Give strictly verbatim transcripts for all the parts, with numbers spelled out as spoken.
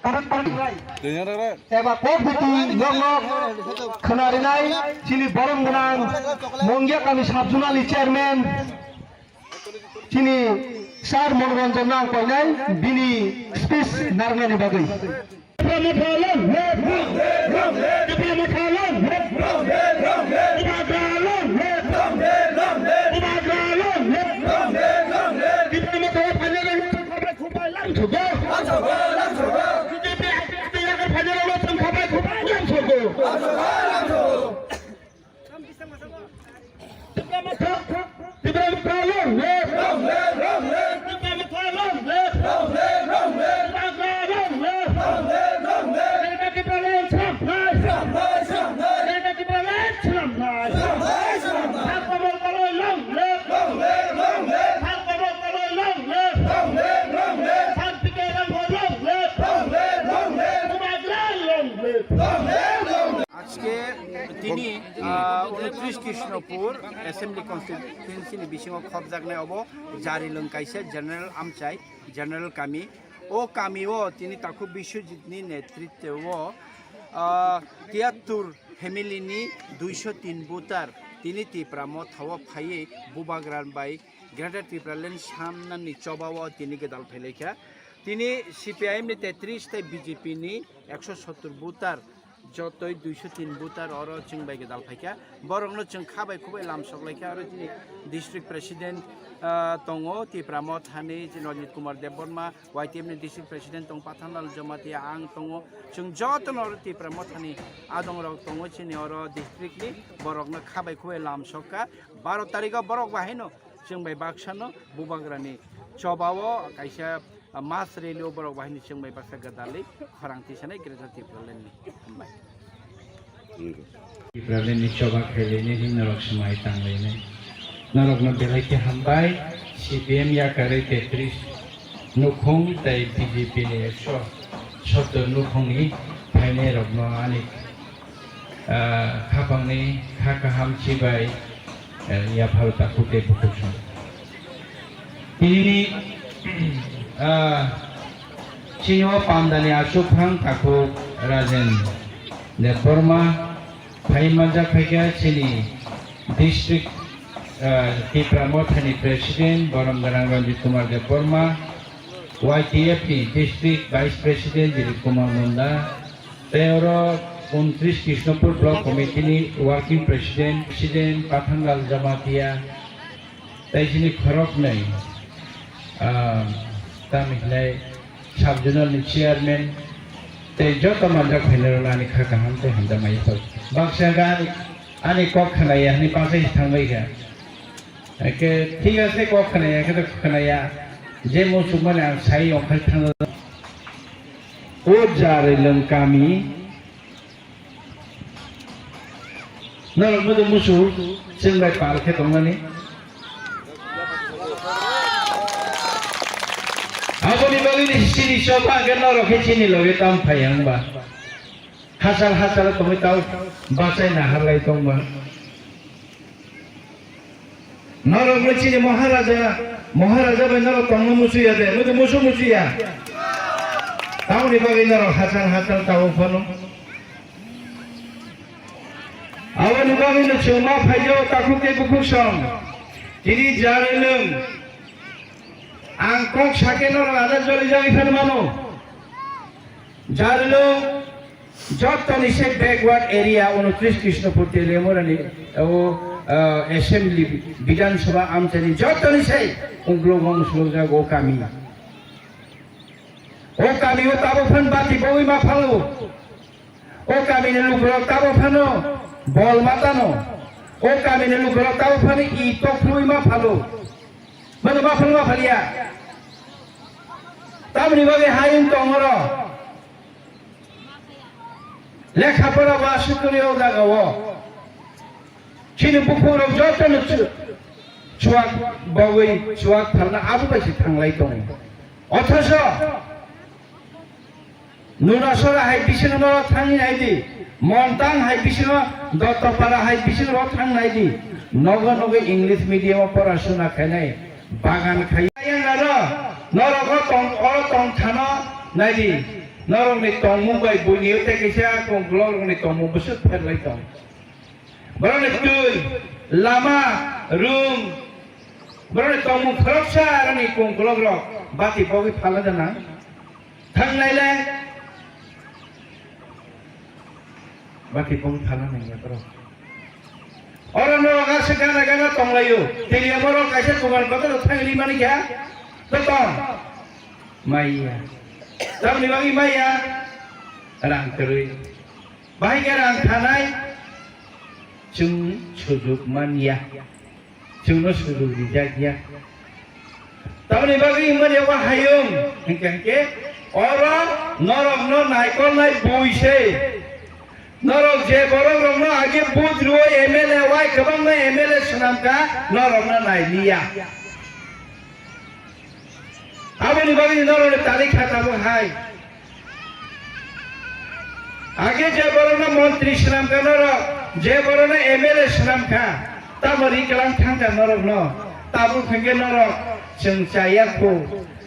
Eba kok biti nok nok khwnarinai chini borom gwnang Mongya kami sub zonal ni chairman chini sir Monoranjan nang koinai bini speech narnani bagwi. Tipra Motha long live! Tipra Motha long live! Bubagra long live! Bubagra long live! Tipra Motha phainai rok no tongkha bai khubai lang thugo. B J P I P F T yakar phainai rok no tongkha bai khubai lang thugo. Tipra Motha, Tipra Motha long live! Long live, long live! Tipra Motha long live! Long live, long live! Tipra Motha long live! Long live, long live! Greater Tipraland sramnai! Sramnai, sramnai! Greater Tipraland sramnai! Sramnai, sramnai! Sar Komol Koloi long live! Long live, long live! Sar Komol Koloi long live! Long live, long live! Sar P K Rangkhol long live! Long live, long live! Bubagra long live! Long live, long live! Ajke tini, ah, unotris Krishnapur Assembly Constituency ni bisingo khobjaknai obo Jarilung kaisa general amchai, general kami. O kami o tini takhuk Biswajit ni netritwo o, ah, tiyattur family ni duiso tin voter tini Tipra Motha o phaiwi Bubagra bai Greater Tipraland samnani choba o tini gwdal phailaikha. Tini C P I M ni tetris tei B J P ni ekso sottor voter, jotoi duiso tin voter oro chwng bai gwdal phaikha. Borokno chwng kha bai khubai lamsok laikha. Oro chini district president, ah, tongo Tipra Mothani, chini Ranjit Kumar Debbarma, Y T F ni district president tong Pathanlal Jamatia, ang tongo. Chwng jotono oro Tipra Mothani adongrok tongo chini oro district ni. Borokno kha bai khubai lamsokha. Baro tarikh o borok bahaino chwng bai baksano Bubagrani chobao kaisa, ah, mass rally o borok bahaino chwng bai baksa gwdalwi khorang tisanai Greater Tipraland ni. Hambai. Tipraland ni choba khailini hin norok swmai tanglainai. Norokno belai khe hambai. C P M yakarwi tetris nukhung tei B J P ni ekso sottor nukhungni phainairokno ani ah, khapangni kha kaham chibai, eh, yapharo takhuk tei bukhuk song. Tini, ah, chini o pandani aswk phang takhuk Rajen Debbarma phai manjak phaikha chini district, ah, Tipra Mothani president borom gwnang Ranjit Kumar Debbarma, Y T F ni district vice president Dilip Kumar Munda, tei oro untris Krishnapur Block Committee ni Working President, President Pathanlal Jamatia, tei chini khoroknwi, ah, tamo hinai Sub Zonal ni Chairman, tei joto manjak phainairokno ani kha kaham tei hamjakma yaphar. Baksa ani, ani kok khnaya hwnwi bachai thangbai kha. Eke, thik ase, kok khnaya, khe to khnaya. Je muchukmani ang sai ongkhai thangna. O Jarilung kami. Norok modo musu, chwng bai pal khe tongmani. Aboni bagwi ni chini choba khe norok khe chini loge tam phai ang ba. Hachal hachal tongwi tau bachai naharlai tongma. Norok le chini Maharaja, Maharaja bai norok tongna musuya de, musu musu musuya. Tamoni bagwi norok hachal hachal tao phano. Aboni bagwi no chwng ma phaiyo takhuk tei bukhuk song. Tini Jarilung. Ang kok sake norok ada joli joli phano mano. Jarilung. Jottoni se backward area unotris Krishnapur Telemurani o, ah, assembly Bidhan Sabha amchani jottoni se uklok wng sulokjak o kami. O kami o tabo phan bati bawi ma phalo. O kami ni lukurok tabo phano bol ma tano. O kami ni lukurok tabo phano i tok phlui ma phalo. Mano ma phalo ma phalia. Tamni bagwi hayung tongoro. Lekha pora ba sukuri o jaga o. Chini bukhuk rok joto no chu-, chuak bagwi chuak phalna abo bai se thanglai tongo. Othoso Nunasora hai bisingo no thangni nai di, Montang hai bisingo, Dottopara hai bisingo thang nai di. Nogo nogo English medium o pora suna khainai, bagan khai. Ayang aro, norok o tong, o tong thano nai di. Norokni tongmung bai buini tei kaisa kongkolokrokni tongmung bwswk pherlai tong. Borokni twi, lama, rung, borokni tongmung khoroksa aroni kongkolokrok bati pogwi phalna da nang. Thangnai le bati pogwi phalna nangya borok. Oro norok aswk gana gana tonglaio. Tini borok kaisa dukan kotor thangwi mani kha. Totong. Maya. Tamni bagwi maya. Rang kwrwi. Bahai khe rang khanai. Chwng sujuk manya. Chwngno sujuk rijak ya. Tamni bagwi wngmani abo hayung. Hinkhe hinkhe oro norokno naikolnai bui se. Norok je borokrokno age vote rwui M L A wai kwbangma M L A swnamkha, norokno nailiya. Aboni bagwi norokni tali kha tabuk hai. Age je borokno montri swnamkha norok, je borokno M L A swnamkha, tamo ri kwlang thangkha norokno. Tabuk hinkhe norok chwng chaya khu.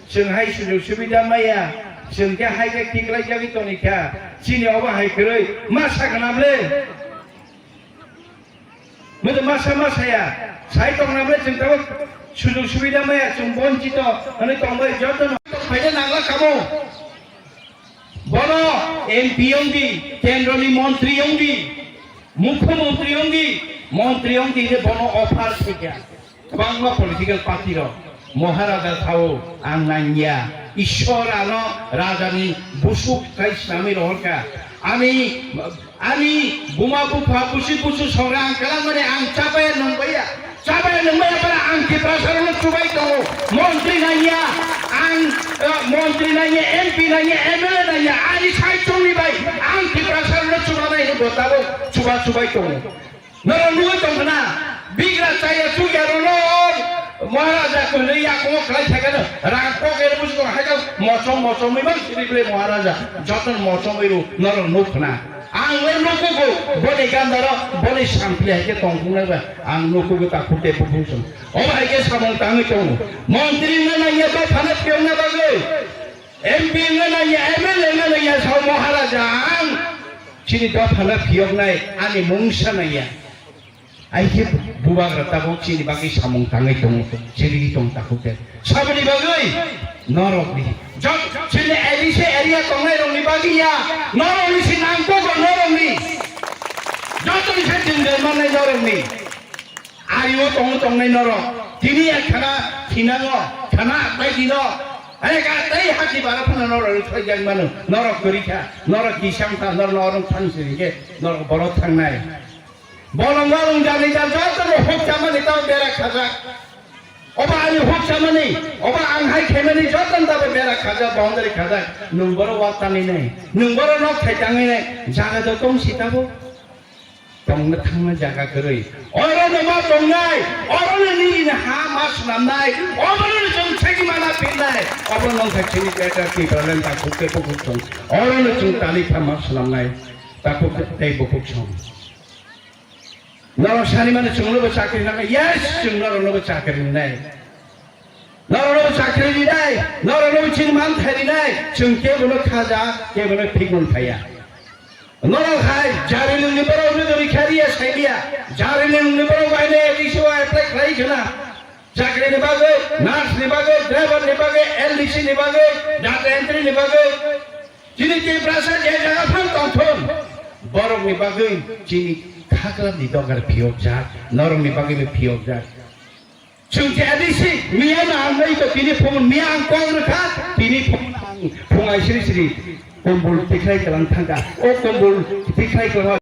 Chwng hai sujog subida maya, chwng khe hai khe khiklai jagwi toni kha, chini obo hai kwrwi ma saknam le? Mode masa masaya, sai tongnam le chwng tabuk sujog subida maya, chwng bonchito hwnwi tongbai joto no phaida nangla kamo. Bono M P wngdi, kendroni montri wngdi, mukhyamantri wngdi, montri wngdi je bono offer thikya. Kwbangma political party rok Maharaja sao ang nangya. Ishwar ano rajani busuk kai swnamwi rohorkha. Ani, ani buma bupha busi busu songra ang kalamani ang chabaya nungbaya. Chabaya nungbaya para ang Tiprasa rokno chubai tongo. Montri nangya, ang, eh, montri nangya, M P nangya, M L A nangya, ani sai chongni bai ang Tiprasa rokno chubanai hinwi bo tabuk chuba chubai tongo. Norok nugwi tongkhna, bigra chaya chukya rokno o Maharaja kwrwi yakungo khlai thakano rang pocket busi tong haikal mochom mochomwi bang siri bwle Maharaja jotono mochomwi rw norok nukkhna. Ang le nukugo boni gandaro boni sampli hai khe tongthoknai ba ang nukugo takhuk tei bukhuk song. Obo hai khe samung tangwi tongo. Montri wngna nangya dophano phiyokna bagwi, M P wngna nangya, M L A wngna nangya sao Maharaja ang chini dophano phiyoknai ani mungsa nangya. Ai khe bubagra tabuk chini bagwi samung tangwi tongo, chirigwi tong takhuk de. Saboni bagwi norokni. Jot chini A D C area tongnai rokni bagwi ya, norokni se nangkukgo norokni. Jotoni se tindel mannai norokni. Ario tongo tongnai norok. Tini ya khana thinango, khana atai dino. Ai ka tei hati bara phano norok thai jang mano. Norok kwrwi kha, norok kisam kha, norok norok thang sini khe, norok borok thangnai. Bolong walong jani ja joto no huk chamani tao bera khajak. Oba ani huk chamani, oba ang hai khaimani joto no tabo bera khajak, boundary khajak. Nung boro wak tani nai, nung boro nok thai tangwi nai, jaga do tong si tabo. Tongna thangna jaga kwrwi. Oro no ma tongnai, oro no nini ha ma swnamnai, obo no chwng chegi mana pirnai. Obo no kha chini beta Tipraland ta khuk te bukhuk song. Oro no chwng tali kha ma swnamnai. Ta khuk tei bukhuk song. Norok sani mani chwngno bo chakri nangkha, yes, chwng norokno bo chakri nai. Norokno bo chakri rinai, norokno bo chini man thai rinai, chwng kebono khaja, kebono phikmon phaiya. Norok hai jarilungni borok no dori kha riya sai riya, jarilungni borok bai ne A D C o apply khlai khna. Chakri ni bagwi, nurse ni bagwi, driver ni bagwi, L D C ni bagwi, data entry ni bagwi. Chini Tiprasa je jaga phang tongthung, borokni bagwi chini khakla ni dogar phiyokjak, norokni bagwi bo phiyokjak. Chwng je A D C miya no ang nai to tini phone miya ang kok rwkha, tini phone ang phung ai siri siri kombol tikhlai kalang thangkha. O kombol tikhlai kalang